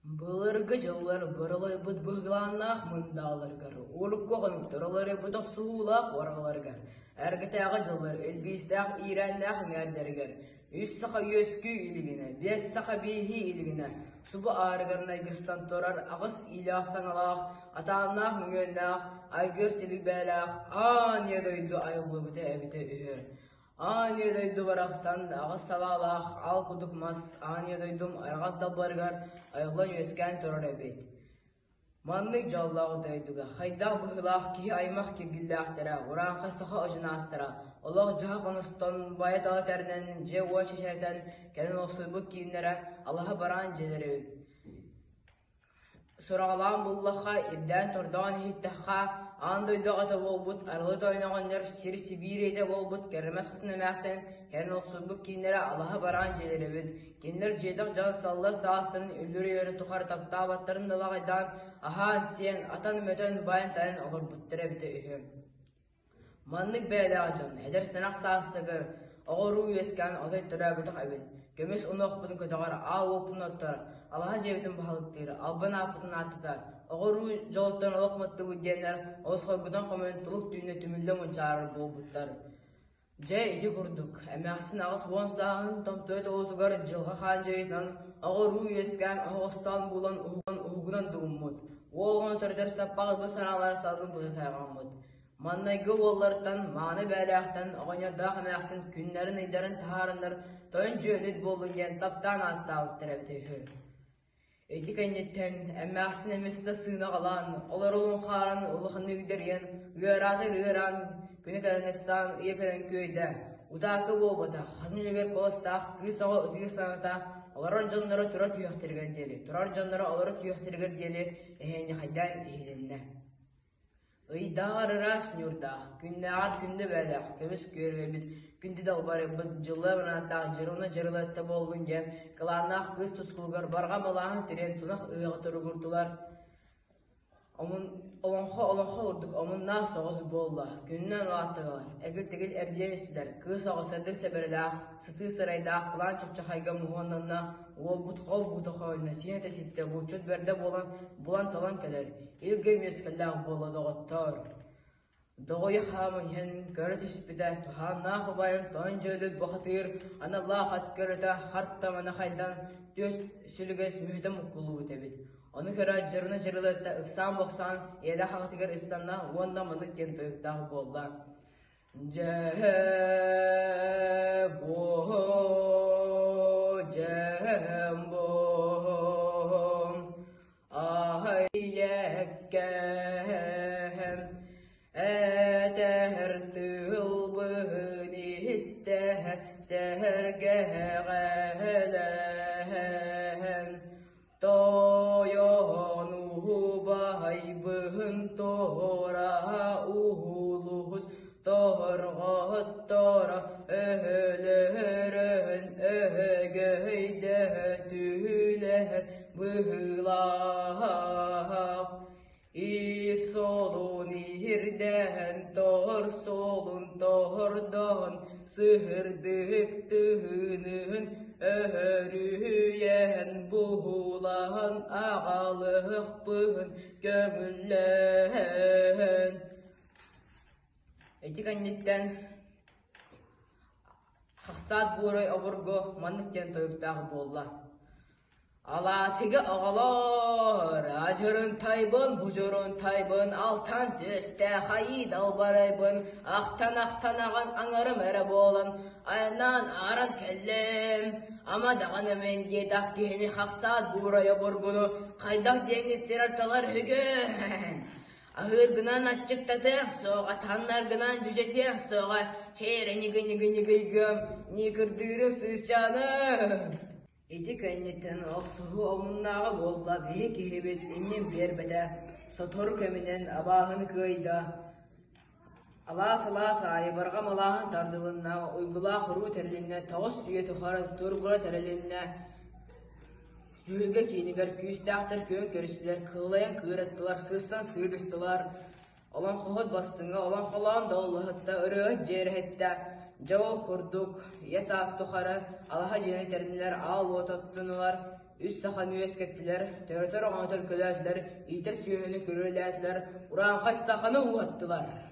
Былыргы дьыллар быралыйбыт быһылааннаах мындааларыгар, урукку хонуктар уларыйбыт охсуһуулаах уорҕаларыгар, эргэтээҕи дьыллар илбиистээх иирээннээх эҥээрдэригэр үс саха үөскүү илигинэ, биэс саха бииһии илигинэ субу аарыгар найгыстан турар аҕыс иилээх-саҥалаах, атааннаах мөҥүөннээх, айгыр силик бээлээх аан ийэ дойду айыллыбыта эбитэ үһү. Аан ийэ дойду барахсан аҕыс салаалаах аал кудук мас аан ийэ дойдум араҕас далбарыгар айыллан үөскээн турар эбит. Маннык дьоллоох дойдуга хайдах быһыылаах киһи аймах киргиллээхтэрэ, урааҥхай саха одьунаастара, олох-дьаһах оностон, байа-тала тэринэн, дьиэ-уот чэчирэтэн кэлин олохсуйбут кииннэрэ алаһа бараан дьиэлэр эбит. Сураҕалаан буллахха, ирдээн-тордоон иһиттэххэ, аан дойду аҕата буолбут Арылы Тойон оҕонньор сир-сибиир ийэтэ буолбут Кэрэмэс Хотун эмээхсин кэлин олохсуйбут кииннэрэ алаһа бараан дьиэлэр эбит. Кинилэр дьиэтэх дьон саллар саастарын үллүр-үөрүн тухары таптаабаттарын далаҕайдаан, аһаан-сиэн, атан-мөтөн, байан-тайан олорбуттара эбитэ үһү. Маннык бэйэлээх дьон эдэр-сэнэх саастарыгар оҕо-уруу үөскээн отой төрөөбөтөх эбит, көмүс унуохпутун көтөҕөр, аал уоппутун оттор, алаһа дьиэбитин баһылыктыыр, албан ааппытын ааттатар, оҕо-уруу дьолуттан олох маттыбыт диэннэр олус хоргутан хомуйан тулук түүнү түмүллэ мунчаарар буолбуттар. Дьэ ити курдук, эмээхсин 80 сааһын томтойо толуутугар дьылҕа хаан дьайыытынан оҕо-уруу үөскээн оһоҕостоон булан уһугунан дугуммут, уол оҕону төрөтөр саппаҕырбыт санаалара салгын кута сайҕаммыт. Маҥнайгы уоллартан, мааны бээлээхтэн оҕонньордоох эмээхсин күннэрин-ыйдарын таһаараннар тойон дьүөлүт буоллун диэн таптаан ааттаабыттар эбитэ үһү. Ити кэнниттэн эмээхсин эмискэ сыынаҕалаан, олоролун хааран улаханнык дэрийэн, ыараатар ыараан, күнэ кэлэн ыксаан, ыйа кэлэн күөйдэ. Утаакы буолбатах, хатын үлүгэр куоластаах кыыс оҕо ытыыр саҥата олорор дьонноро тура түһүөхтэригэр диэри, турар дьонноро олоро түһүөхтэригэр диэри эһиэнньэхэйдээн иһилиннэ. Ыйдааҕар ыраас ньуурдаах, күннээҕэр күндү бээлээх, көмүс күөргэйбит, күндү далбарыйбыт, дьыллыа манааттаах дьырылына дьырылыатта буоллун диэн кылааннаах кыыс тускулугар барҕа малааһын тириэн тунах ыһыаҕы туругурдулар. Омун, олоҥхо олоҥхо курдук омуннаах соҕус буолла, күнүнэн улааттылар, эгил-тэгил эрдийэн истилэр, кыыс оҕо сырдык сэбэрэлээх, сытыы сырайдаах кылаан чыпчахайга муһуоннанна, уолбут хол буута хойунна, сиэн этэ ситтэ, булчут бэрдэ буолан булан-талан кэлэр, Илгэ үөскэллээх буолла доҕоттоор Доҕуйа хааман иһэн көрө түспүтэ, туһааннаах убайым тоон дьөлүт бухатыыр аналлаах ат көрөтө хартамана хайдан түөс сүлүгэс мүһүтэ муккуллубут эбит. Ону көрөөт дьырына дьырылыатта ыксаан-бохсоон ийэлээх аҕатыгар ыстанна уонна маннык диэн тойуктаах буолла. Дьэ буо дьэм буом Аһайеккэм этэр тылбын истэ сэһэргэҕэлэһэн Тойон убайбын туора уһулуһус тоһорҕотторо өһөлөһөрөһөн өһөгөйдөһө түһүлэһэр быһыылаах Ис суолун иһирдэһэн тор суолун тоһордоһон сыһырдык тыһыыныһын өһөрүһүйэһэн буһулаһан аҕалыһыкпыһын көҥүллэһэн Ити кэнниттэн хахсаат буорай обургу маннык диэн тойуктаах буолла Алаатыга оҕолоор, адьырынтайбын, будьурунтайбын, алтан түөстээх айыы далбарайбын, ахтан-ахтан аҕан аҥарым эрэ буолан, айаннаан ааран кэллим. Ама даҕаны мин диэтэх киһини хахсаат буурай обургуну хайдах диэҥҥин сирэр-талар үһүгүн? Аһыыргынан аччыктатыах суоҕа, таҥнаргынан дьүдьэтиэх суоҕа, чэй эрэ ньыгы-ньыгы-ньыгыйгым, ньыыкырдыырым сыысчааным. Ити кэнниттэн охсуһуу омуннааҕа буолла, биһи киһибит иннин биэрбэтэ, сотору кэминэн абааһыны кыайда. Алаас-алаас аайы барҕа малааһын тардылынна, уйгулаах уруу тэрилиннэ, тоҕус үйэ тухары тургура тэрилиннэ. Түһүлгэ киинигэр күүстээхтэр күөн көрүстүлэр, кыыллайан кыыраттылар, сырсан сыырдыстылар. Олоҥхоһут бастыҥа олоҥхолоон доллоһутта, ырыаһыт дьиэрэһиттэ. Дьэ ол курдук, ийэ саас тухары алаһа дьиэни тэриннилэр, аал уот оттунулар, үс саханы үөскэттилэр, төрөтөр оҕону төлкөлөөтүлэр, иитэр сүөһүнү күрүөлээтилэр, урааҥхай саханы ууһаттылар.